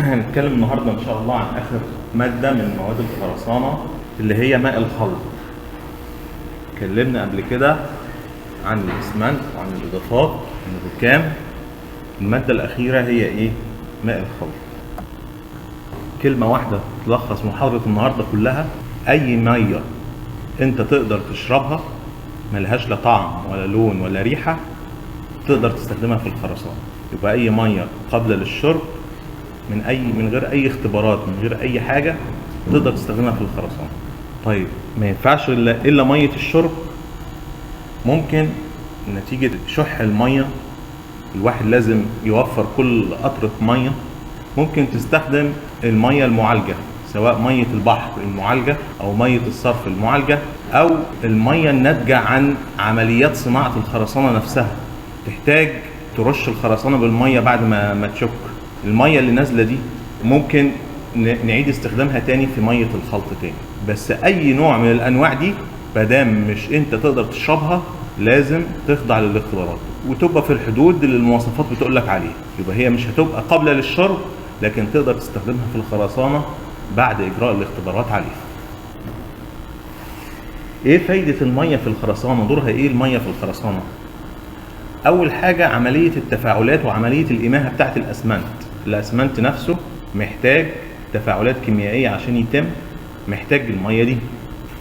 هنتكلم النهارده ان شاء الله عن اخر مادة من مواد الخرسانه اللي هي ماء الخلط. اتكلمنا قبل كده عن الاسمنت وعن الاضافات عن الركام. المادة الاخيرة هي ايه؟ ماء الخلط. كلمة واحدة تلخص محاضرة النهارده كلها: اي مية انت تقدر تشربها ملهاش لا طعم ولا لون ولا ريحه تقدر تستخدمها في الخرسانه. يبقى اي مية قابله للشرب من غير اي اختبارات، من غير اي حاجة، تقدر تستخدمها في الخرسانه. طيب ما ينفعش الا مية الشرب. ممكن نتيجة شح المية الواحد لازم يوفر كل قطرة مية، ممكن تستخدم المية المعالجة، سواء مية البحر المعالجة او مية الصرف المعالجة او المية الناتجة عن عمليات صناعة الخرسانه نفسها. تحتاج ترش الخرسانه بالمية بعد ما تشك. المية اللي نازله دي ممكن نعيد استخدامها تاني في مية الخلط تاني. بس اي نوع من الانواع دي مادام مش انت تقدر تشربها لازم تخضع للاختبارات وتبقى في الحدود اللي المواصفات بتقولك عليها. يبقى هي مش هتبقى قابله للشرب لكن تقدر تستخدمها في الخرسانه بعد اجراء الاختبارات عليها. ايه فايده المية في الخرسانه؟ دورها ايه المية في الخرسانه؟ اول حاجة عملية التفاعلات وعملية الاماهه بتاعه الاسمنت. الاسمنت نفسه محتاج تفاعلات كيميائية عشان يتم، محتاج المية دي.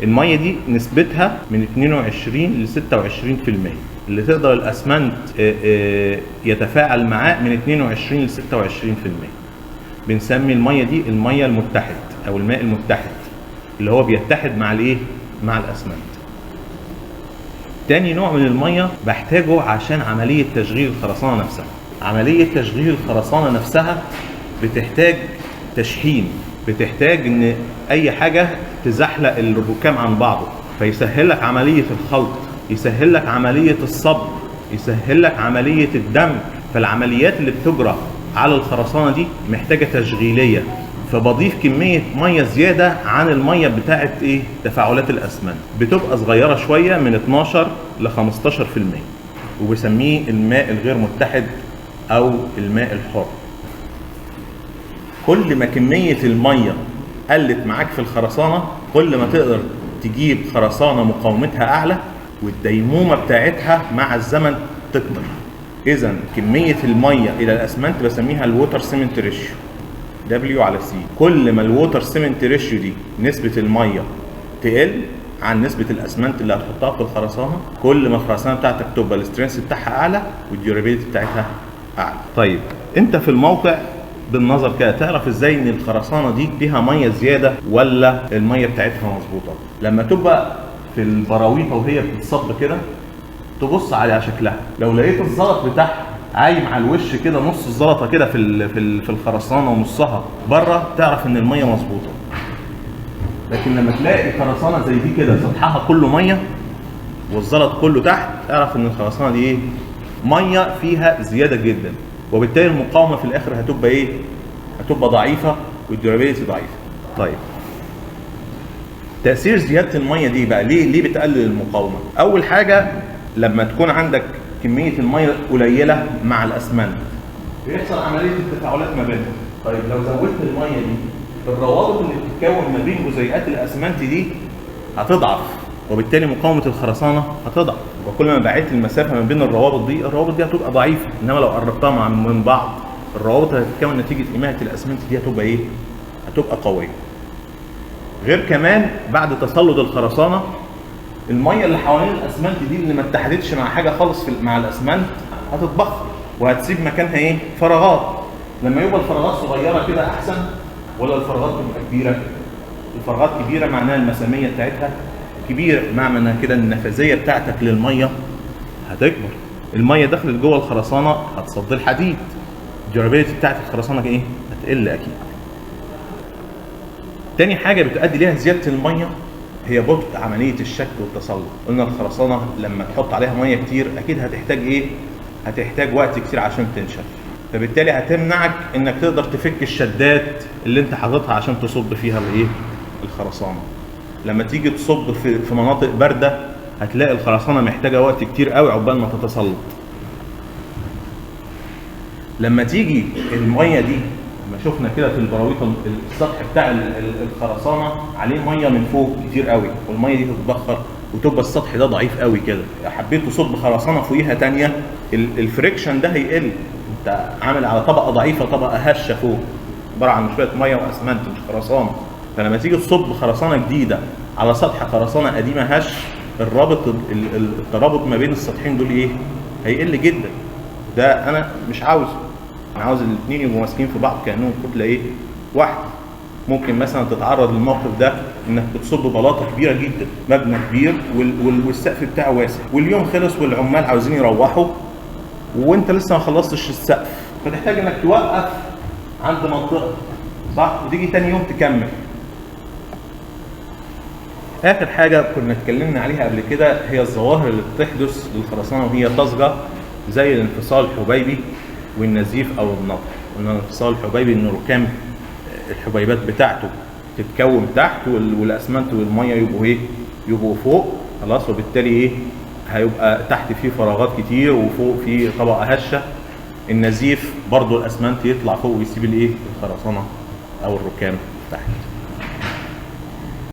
المية دي نسبتها من 22 ل 26%، اللي تقدر الاسمنت يتفاعل معاه من 22 ل 26%. بنسمي المية دي المية المتحد او الماء المتحد، اللي هو بيتحد مع الايه؟ مع الاسمنت. تاني نوع من المية بحتاجه عشان عملية تشغيل الخرسانه نفسها. عملية تشغيل الخرسانه نفسها بتحتاج تشحيم، بتحتاج ان اي حاجة تزحلق الركام عن بعضه، فيسهل لك عملية الخلط، يسهل لك عملية الصب، يسهل لك عملية الدمج. فالعمليات اللي بتجرى على الخرسانه دي محتاجه تشغيلية، فبضيف كمية مية زيادة عن المية بتاعه ايه؟ تفاعلات الاسمنت. بتبقى صغيرة شوية، من 12 ل 15%، وبسميه الماء الغير متحد او الماء الحر. كل ما كمية المية قلت معاك في الخرسانه كل ما تقدر تجيب خرسانه مقاومتها اعلى والديمومه بتاعتها مع الزمن تكبر. اذا كمية المية الى الاسمنت بسميها ال water cement ratio، W على C. كل ما ال water cement ratio دي نسبه المية تقل عن نسبه الاسمنت اللي هتحطها في الخرسانه، كل ما الخرسانه بتاعتك تبقى ال strength بتاعها اعلى وال durability بتاعتها اعلى. طيب انت في الموقع بالنظر كده تعرف ازاي ان الخرسانه دي فيها مية زيادة ولا المية بتاعتها مظبوطة؟ لما تبقى في البراويطه وهي بتتصب كده تبص على شكلها، لو لقيت الزلط بتاعها عايم على الوش كده، نص الزلطه كده في الخرسانه ونصها بره، تعرف ان المية مظبوطة. لكن لما تلاقي خرسانه زي دي كده سطحها كله مية والزلط كله تحت، اعرف ان الخرسانه دي ايه؟ مية فيها زيادة جدا، وبالتالي المقاومة في الاخر هتبقى ايه؟ هتبقى ضعيفة وال durability ضعيفة. طيب تاثير زيادة المية دي بقى ليه بتقلل المقاومة؟ اول حاجة لما تكون عندك كمية المية قليله مع الاسمنت بيحصل عملية التفاعلات ما بينهم. طيب لو زودت المية دي الروابط اللي بتتكون ما بين جزيئات الاسمنت دي هتضعف، وبالتالي مقاومة الخرسانه هتضعف. وكل ما بعدت المسافة ما بين الروابط دي، الروابط دي هتبقى ضعيفة، انما لو قربتها من بعض الروابط اللي هتتكون نتيجة اماهه الاسمنت دي هتبقى ايه؟ هتبقى قوية. غير كمان بعد تصلد الخرسانه المية اللي حوالين الاسمنت دي اللي ما اتحدتش مع حاجة خالص مع الاسمنت هتتبخر وهتسيب مكانها ايه؟ فراغات. لما يبقى الفراغات صغيرة كده احسن ولا الفراغات تبقى كبيرة؟ الفراغات كبيرة معناها المساميه بتاعتها كبيرة، معنى كده النفاذيه بتاعتك للمية هتكبر. المية دخلت جوه الخرسانه هتصدي الحديد، ال durability بتاعت الخرسانه ايه؟ هتقل اكيد. تاني حاجة بتؤدي ليها زيادة المية هي بطء عملية الشك والتصلب. قلنا الخرسانه لما تحط عليها مية كتير اكيد هتحتاج ايه؟ هتحتاج وقت كتير عشان تنشف، فبالتالي هتمنعك انك تقدر تفك الشدات اللي انت حاططها عشان تصب فيها الايه؟ الخرسانه. لما تيجي تصب في مناطق باردة هتلاقي الخرسانه محتاجه وقت كتير قوي عقبال ما تتسلط. لما تيجي المية دي لما شفنا كده في البراويط السطح بتاع الخرسانه عليه مية من فوق كتير قوي، والمية دي تتبخر وتبقى السطح ده ضعيف قوي كده. حبيت تصب خرسانه فوقيها تانية، ال friction ده هيقل، انت عامل على طبقه ضعيفة، طبقه هشه فوق عبارة عن شوية مية واسمنت مش خرسانه. فلما تيجي تصب خرسانه جديدة على سطح خرسانه قديمة هش، الرابط الترابط ما بين السطحين دول ايه؟ هيقل جدا. ده انا مش عاوزه، انا عاوز الاثنين يبقوا ماسكين في بعض كانهم كتلة ايه؟ واحدة. ممكن مثلا تتعرض للموقف ده انك بتصب بلاطة كبيرة جدا، مبنى كبير والسقف بتاعه واسع، واليوم خلص والعمال عاوزين يروحوا وانت لسه ما خلصتش السقف، فتحتاج انك توقف عند منطقة، صح؟ وتيجي تاني يوم تكمل. اخر حاجة كنا اتكلمنا عليها قبل كده هي الظواهر اللي بتحدث للخرسانه وهي طازجه، زي الانفصال الحبيبي والنزيف او النطح. قلنا الانفصال الحبيبي ان ركام الحبيبات بتاعته تتكون تحت والاسمنت والمية يبقوا ايه؟ يبقوا فوق، خلاص، وبالتالي ايه؟ هيبقى تحت فيه فراغات كتير وفوق فيه طبقه هشه. النزيف برضو الاسمنت يطلع فوق ويسيب الايه؟ الخرسانه او الركام تحت.